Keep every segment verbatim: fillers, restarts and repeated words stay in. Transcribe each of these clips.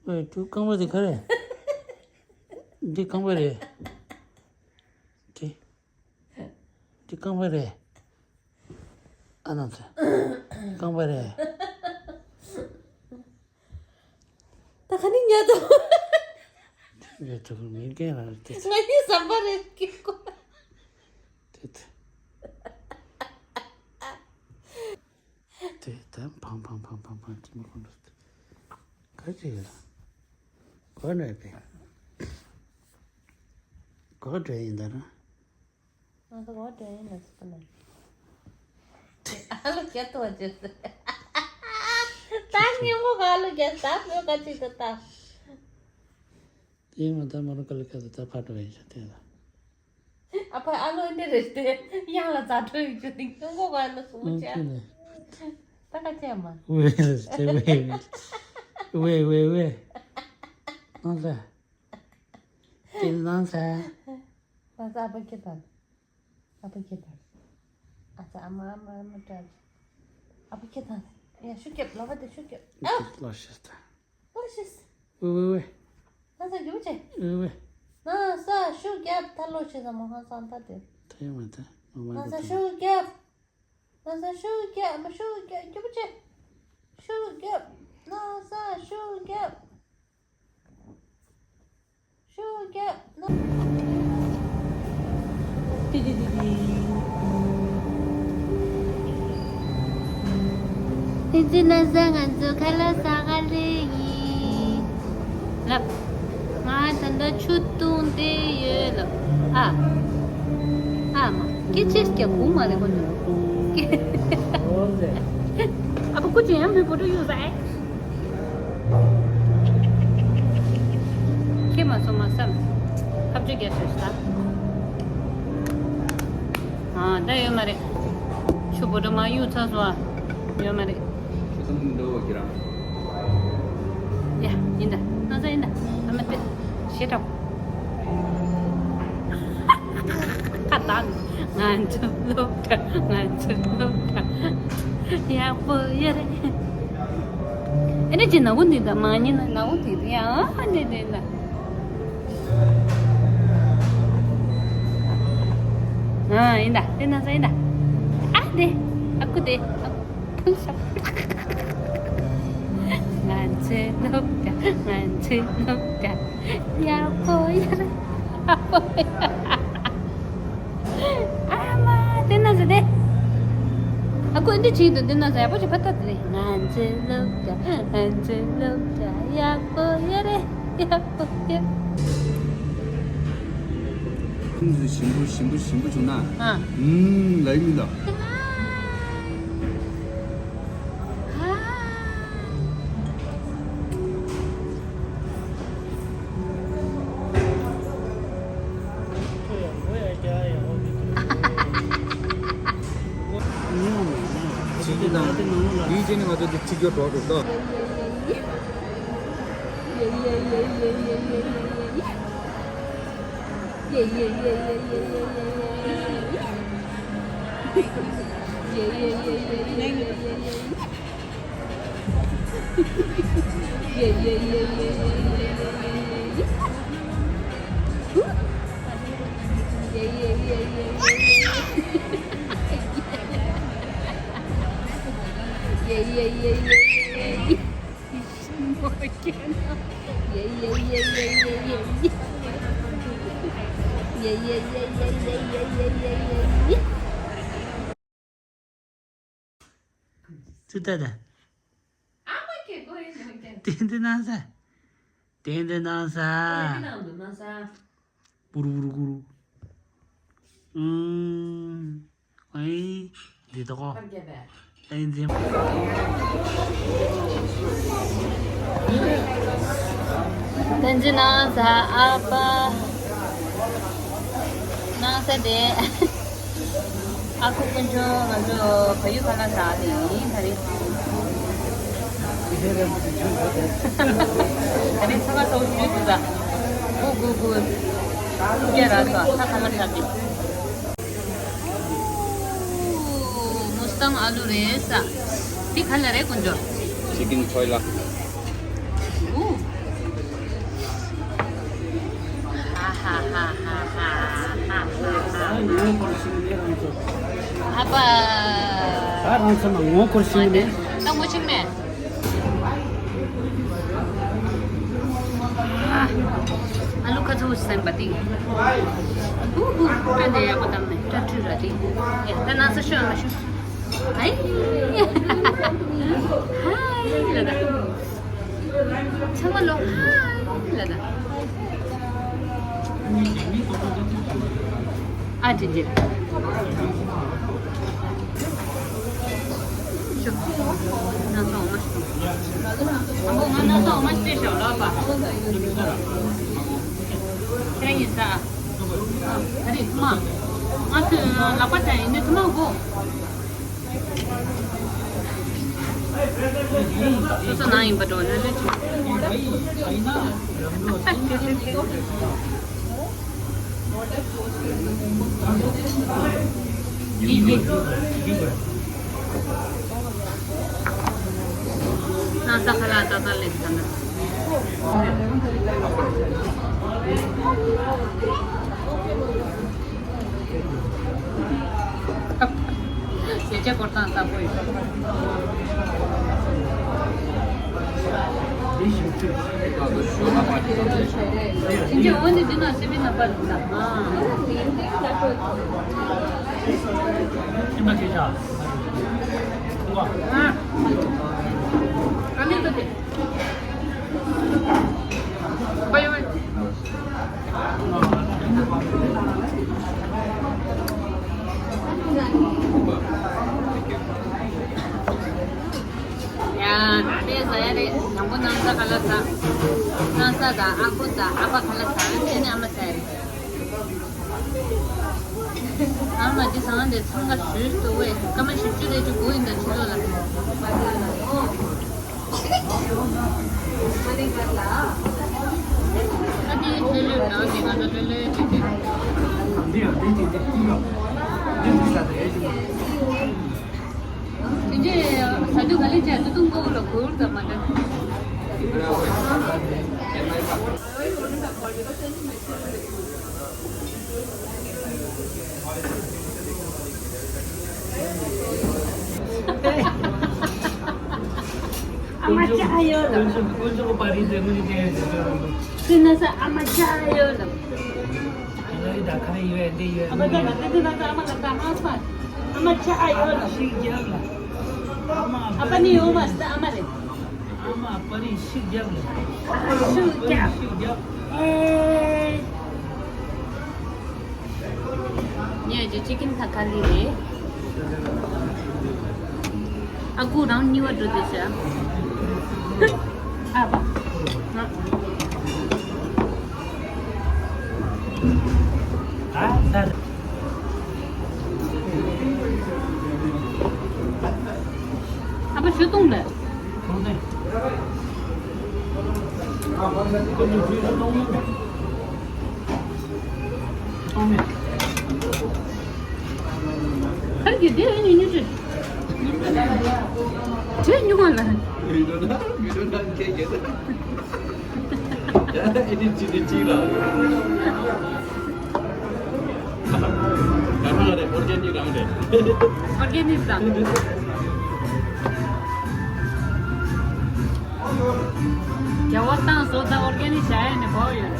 ཨོའི། ཁྱོད་རྐང་པ་དེ་ག་རེ། འདི་རྐང་པ་རེད། འདི། འདི་རྐང་པ་རེད། ཨ་ན་ཚ། རྐང་པ་རེད། ད་ག་ནི་ཉལ་འདུག་ཉལ་འདུག་མི་རྒན་ལ་དེ་ཚ། ང་གཉིས་ཟམ་པ་རེད་སྐྱེ་གོ། དེ་དེ། དེ་ད་ཕང་ཕང་ཕང་ཕང་ཕང་ཅི་མ་ཁོང་ཁྲོ། ག་ཅི་ཡོད། གོ་ནས་པས། གོ་འདྲ་ཡིན་ད་ར། ང་ཚོ་གོ་འདྲ་ཡིན་ལ་ཚོ་ན། ཨ་ལོ་རྒྱ་ཏོ་བ་ཅེས། ད་ཉིན་མོ་ག་ལོ་རྒྱ་ད་མོ་ག་ཅིག་ཏུ་ད། དེ་མ་ད་མ་རུ་ག་ལོ་རྒྱ་ད་ད་ཕ་ཏོ་བས་ཤ་དེ་ལ། ཨ་ཕ་ཨ་ལོ་འདི་རེད་དེ། ཡང་ལ་རྫ་འཕྲུལ་ཡོད་རྒྱུ་དེ་ཉོ་མགོ་ག་ལ་སུ་ཆ། ད་ག་ཆ་མ། ཝེ་ཝེ་ཝེ་ཝེ། ནང་ས། དེ་ནང་ས། ནང་ས་ཨ་ཕ་ཁྱེད་དང་། ཨ་ཕ་ཁྱེད་དང་། ཨ་ཙ་ཨ་མ་ཨ་མ་ཨ་མ་ཏྲ། ཨ་ཕ་ཁྱེད་དང་། ཡ་ཤུ་རྒྱབ་ལོ་པ་དེ་ཤུ་རྒྱབ། ཨ། ལོ་ཤེས་ད། ལོ་ཤེས། ཝེ་ཝེ་ཝེ། ན་ས་རྒྱུ་ཆེ། ཝེ་ཝེ། ན་ས་ཤུ་རྒྱབ་ད་ལོ་ཤེས་ས་མོ་ཧང་སང་ད་དེ། ཐེ་མ་ཐེ། མ་མ་ན་ས་ཤུ་རྒྱབ། ན་ས་ཤུ་རྒྱབ་མ་ཤུ་རྒྱབ་རྒྱུ་ཆེ། ཤུ་རྒྱབ། ན་ས་ཤུ་རྒྱབ། ཤུ་རྒྱབ། ན། ཏི་ཏི་ཏི་ཏི། ཏི་ཏི་ན་ས་ང་ཚོ་ཁ་ལག་ཟ་ག་སླེབས་ཡིན། ལབ། ང་ད་ལྟ་ཆུ་བཏུང་བསྡད་ཡོད་ལབ། ཨ། ཨ་མ། སྐད་ཆ་རྒྱག་གོ་མ་རེད་ཁོ་ཚོ། ཨ་ཕ་སྐུ་མཁྱེན་ཡང་མི་བུ་ཕྲུག་གཡུག་ཟ་ཨེ། ཁྱེད་མ་སོང་མ་བསམ། ཁ་བཅུ་རྒྱག་ཤོག་ཤི་ད། ཨ་ད་ཡོད་མ་རེད། ཆུ་བུ་ཕྲུག་མ་གཡུག་ཚར་སོང་ཨ། ཡོད་མ་རེད། ཆུ་ཚང་འདྲ་བོ་ཁྱེད་རང་། ཡ། ཡིན་ད། ང་ཚ་ཡིན་ད། ཨ་མ་དེ། ཞེ་དྲག་ཁ་བཏང་། ང་ཚོ་སློབ་གྲྭ། ང་ཚོ་སློབ་གྲྭ་ཡག་པོ་ཡོད་རེད། ཨེ་འདྲ་ཅིག་ནག་པོ་འདི་དང་མ་ཉིན་ན་ནག་པོ་འདི་ཡང་ཨ་འདྲ་འདྲ་ཡིན་ད། ཨ་ཡིན་ད་དེ་ན་ཚ་ཡིན་ད། ཨ་དེ་ཨ་ཁུ་དེ་ཨ་ཁུ། ང་ཚོའི་སློབ་གྲྭ། ང་ཚོའི་སློབ་གྲྭ་ཡག་པོ་ཡོད་རེད། ཡག་པོ་ཡོད། ཨ་མ་དེ་ན་ཟེ་དེ། ཨ་ཁུ་འདི་བྱེད་དུ་དེ་ན་ཟེ་ཡག་པོ་ཅིག་ཕ་ཐ་དེ་རེད། ང་ཚོའི་སློབ་གྲྭ། ང་ཚོའི་སློབ་གྲྭ་ཡག་པོ་ཡོད་རེད། ཡག་པོ་ཡོད། ཁྱིམ་དུ་ཞིམ་པོ་ཞིམ་པོ་ཞིམ་པོ་བྱུང་ན། ཨ། ཨུམ་ལབ་ཡིན་ད། ཅིག་གི་དང་། དེའི་རྗེས་ནས་ང་ཚོ་འདི་ཅིག་གི་འགྲོ་འགྲོ་ད། ཙི་ཏ་ཏ། ཨ་མ་ཁྱེད་ཀོ་ཡིན་ནོ་ཀྱང་། ཏན་ཏན་ན་ས། ཏན་ཏན་ན་ས། ཨ་མ་ནང་དུ་ན་ས། པུ་རུ་པུ་རུ་ཀུ་རུ། ཨུམ། ཨེ། འདི་ལྟ་གོ། ཨེ་འཛིན། ཏན་ཏན་ན་ས་ཨ་ཕ། ན་ས་དེ། ཨ་ཁུ་དཀོན་མཆོག་ང་ཚོ་བལ་ཡུལ་ཁ་ལག་ཟ་ནི་ཡིན་ད་རེད། ད་རེད་ཚ་ཁ་ཚ་བོ་ཞུས་འདུག་ད། གུ་གུ་གུ། ཐུགས་རྗེ་ར་སོ་ས་ཁ་མ་ཁྲག་གི། མུ་སྟང་ཨ་ལུ་རེད་ས། འདི་ག་ལ་རེད་དཀོན་མཆོག Chicken Toilet། ཨུ། རང་ཚོ་ལ་ངོ་སྐོར་ཞིག་ནས། ད་ངོ་ཆིག་མེད། ཨ་ལུ་ཁ་ཚུ་སེམས་པ་ཏི། ཧུ་ཧུ་ཧུ་ཏན་ཏན་ཡག་པོ་བཏང་ནས་སྐྲ་ཁྲུས་ར་ཏི། ཡ་ད་ན་ས་ཤོ་ན་ཤོ། ཧའི། ཧའི་ལ་ད། ཚང་མ་ལོ་ཧ་ལ་ད། ཨ་ཅེ་ཅེ། ཤོ། ན་ཚོ་མ་ཤོ། ཨ་མོ་ང་ན་ཚོ་མ་ཤོ་ཤོ་ལོ་པ། ཁྱེད་རང་ཡིན་ས། ཨ་རེ་ཐུ་མ། ང་ཚོ་ལག་པ་ཅན་ཡིན་ནི་ཐུ་མ་གོ། སོ་སོ་ནང་ཡིན་པ་འགྲོ་ལོས་ལོས་བྱེད། ན་ས་ཁ་ལ་ཏག་ཏག་ལས་ས་ན། ཞེ་ཆ་སྐོར་སྟངས་ལྟ་བུ་ཡོད། དེ་འདྲ་འོ་ནི་འདི་ན་སེ་བི་ན་པར་འདུག་ན། ཨ། ཁྱིམ་པ་སྐད་ཆ། ཨ། ཨ་ནི་ད་དེ། ཡ། དཔེ་ཟ་ཡ་རེད། དང་པོ་ན་ཚ་ཁ་ལག་ཟ། ན་ཚ་དང་ཨ་ཁུ་དང་ཨ་ཕ་ཁ་ལག་ཟ། དེ་ནས་ཨ་མ་ཟ་ཡ་རེད། ཨ་མ་འདི་ཚང་དེ་ཚང་ག་ཞུས་ཏུ་བས་སྐར་མ་བཞི་བཅུ་རེ་བཅུ་དགུ་ཡིན་ད་ཕྱི་ལོགས་ལ། ཨ་ནི་ལྷོད་ལྷོད་ལ་ཨ་ནི་ང་ཚོ་ལྷོད་ལྷོད་ཅིག་དེ། འདི་ཡང་འདི་དེ་དེ་ཀུན་ལ་འདི་འདི་ས་དེ་ཨེ་ཅིག་དེ་རྗེས་ཟ་དུས་ག་ལེ་བྱས་ཏུ་ཏུ་མགོ་ལ་གུར་དང་མ་འདྲ། ཨ་མ་ཅག་ཡོད་ལ། ཀུན་སྤྱོད་ཀུན་སྤྱོད་པ་རེད་དེ་ངོས་ནས་བལྟས་ཡོད་དེ། ཀུན་ན་ས་ཨ་མ་ཅག་ཡོད་ལ། ཁ་རེ་ཡོད་འདི་ཡོད། ཨ་མ་ད་ན་དེ་དེ་ན་ད་ཨ་མ་ལ་ད་ཨ་མ་ཨ་མ་ཅག་ཡོད་ལ། ཤིག་རྒྱབ་ལ། ཨ་མ་ཨ་ཕ་ནི་ཡོད་མ་སི་ད་ཨ་མ་རེད། ཨ་མ་ཨ་ཕ་རེད་ཤིག་རྒྱབ་ལ། ཤིག་རྒྱབ། ཤིག་རྒྱབ། ཨེ། ངས་ཀྱི་ཅི་ཀིན་ཐ་ཁ་ལི་རེད། ཨ་ཁུ་རང་གཉིས་པ་འགྲོ་དུས་ཤ། ཨ་ཕ། ང་། ཨ་ད། ཨ་ཕ་ཞུ་གཏོང་ལེ། གཏོང་ལེ། ཁོ་ཚོ་ཞུ་གཏོང་ལེ། ཨ་མས། ཁར་གྱི་དེ་ཨེ་ཉུ་ཉུ་ཅི། ཅི་ཉུ་མ་ལ། ཨེ་ནི་ཅི་ནི་ཅི་ལ། རང་རེད་ཨོར་གེ་ནིག་རང་རེད། ཨོར་གེ་ནིག་དང་། རྒྱལ་བ་བཏང་བཟོ་ད་ཨོར་གེ་ནིག་བྱ་ཡ་ནི་བོ་ཡོད།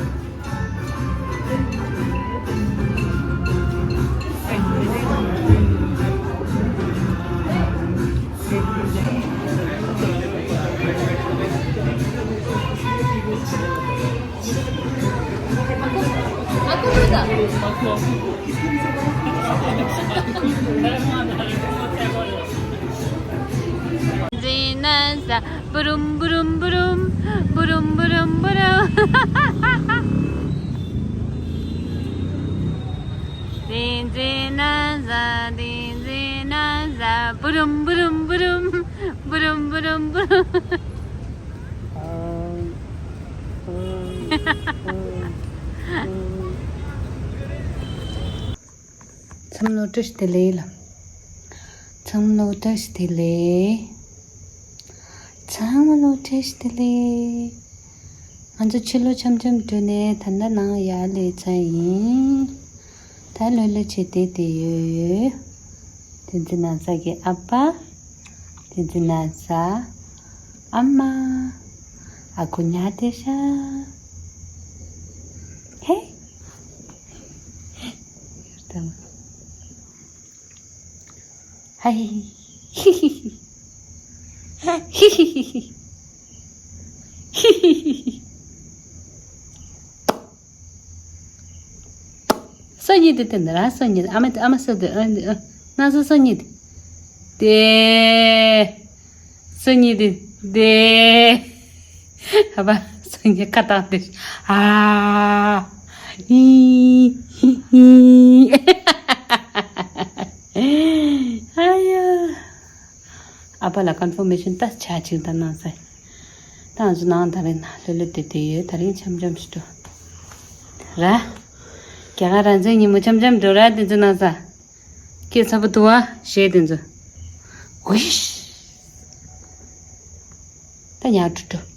ཨ་ཁུ་ཨ་ཁུ་ལུས་ད། འཛིན་ན་ས། བུ་རུམ་བུ་རུམ་བུ་རུམ། བུ་རུམ་བུ་རུམ་བུ་རུམ། འཛིན་འཛིན་ན་ས། འཛིན་འཛིན་ན་ས། བུ་རུམ་བུ་རུམ་བུ་རུམ། བུ་རུམ་བུ་རུམ་བུ་རུམ། ཚང་མ་ལོ་བཀྲ་ཤིས་བདེ་ལེགས་ལ། ཚང་མ་ལོ་བཀྲ་ཤིས་བདེ་ལེགས། ཚང་མ་ལོ་བཀྲ་ཤིས་བདེ་ལེགས། ང་ཚོ་ཕྱི་ལོགས་འཆམ་འཆམ་འགྲོ་ནས་ད་ལྟ་ནང་ཡར་སླེབས་ཚར་ཡིན། ད་ལྷོད་ལྷོད་བྱས་བསྡད་བསྡད་ཡོད། བསྟན་འཛིན་ན་ཚ་གི་ཨ་ཕ། བསྟན་འཛིན་ན་ཚ་ཨ་མ། ཨ་ཁུ་ཉལ་བསྡད་ཤག་ཧེ། ཧེ། ཧི་ཧི་ཧི། ཧི་ཧི་ཧི། ཧི་ཧི་ཧི། སོ་གཉིས་དེ་དེ་འདི་ར། སོ་གཉིས་དེ་ཨ་མ་དེ་ཨ་མ་སོ་དེ་ཨ་འདི་ཨ། ན་ཚ་སོ་གཉིས་དེ། དེ། སོ་གཉིས་དེ། དེ། ཨ་ཕ་སོ་གཉིས་ཁ་བཏང་དེ། ཨ། ཨི། ཨི། ཨ་ཡ། ཨ་ཕ་ལ་ཀོན་ཕོར་མེ་ཤོན་ད་ཆ་ཅིག་ད་གནང་ས། ད་ང་ཚོ་ནང་ད་རིང་ལྷོད་ལྷོད་དེ་དེ་ཡོད། ད་རིང་འཆམ་འཆམ་ཞིག་འགྲོ་ར། རྒྱ་གར་རང་བཙན་ཉིན་མོ་འཆམ་འཆམ་འགྲོ་ར། དེ་ཚོ་གནང་ས། སྐད་ཚ་པོ་འདུག་བ་གཞས་དེ་ཚོ། ཝིཤ། ད་ཉག་ཕྲུག་ཕྲུག